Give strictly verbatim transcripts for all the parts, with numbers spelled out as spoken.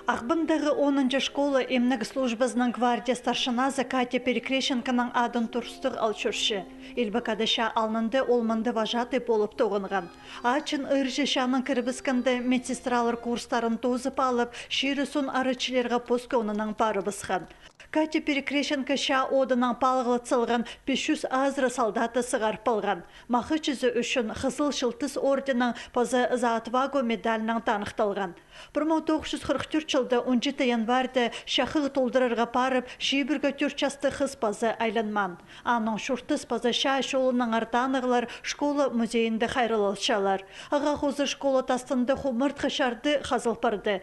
Ағбандағы онынҷы школа имнег службазының гвардия старшиназы Катя Перекрещенконың адын турыстығ ал чӧрче. Илбек Ада чаа алнында ол мында вожатый полып тоғынған. Ачын ырҷы чаанаң кірібіскенде медсестралар курстарын тоозып алып, чирі соон арачыларға пос кӧңнінең парыбысхан. Катя Перекрещенко чаа одынаң палғалат салған пис чӱс азыра солдатты сығарып алған. Махачызы ӱчӱн Хызыл Чылтыс орденнең паза За отвагу медальнаң таныхталған. Пір муң тоғыс чӱс хырых тӧрт чылда он читі январьда чахығ толдырарға парып, чибіргі тӧрт частығ хыс паза айланмаан. Аның чуртас паза чаа чолынаңар танығлар школа музейінде хайраллалчалар. Ағаа хоза школа тастында хумартхы чарды хазыл парды.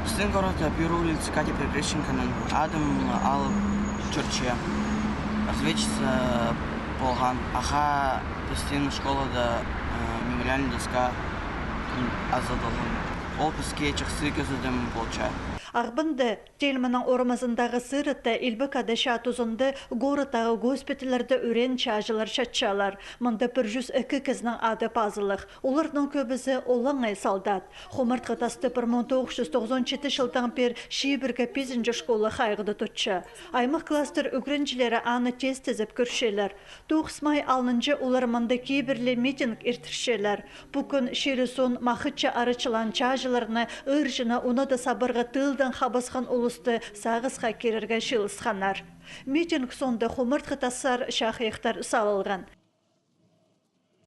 Пістің городта пір улица Катя Перекрещенконың адын алып чӧрче. Разведчица полған. Ағаа пістің школада, э, мемориальный доска азадылған. Ол піске чахсы кӧзідім полча. Ағбанда Тельманның орамазындағы сыратта Илбек Ада чаа тузында городтағы госпитальларда ӱреен чааҷылар чатчалар. Мында пір чӱс ікі кізінің ады пазылығ. Оларның кӧбізі олаңай солдат. Хумартхы тасты пір муң тоғыс чӱс тоғызон читі чылдаң пеер чибіргі пизінҷі школа хайығда тутча. Аймах кластер ӱгренҷілері аны тестезіп кӧрчелер. Тоғыс май алнынҷа олар мында кибірлі митинг иртірчелер. Пу кӱн чирі соон Махачы арачылаан чааҷыларны, ырҷыны, уна даа сабарға тылдаң хабысхан улусты сағысха кирерге чыылысханнар. Митинг соонда хумартхы тастар, чахайахтар салылған.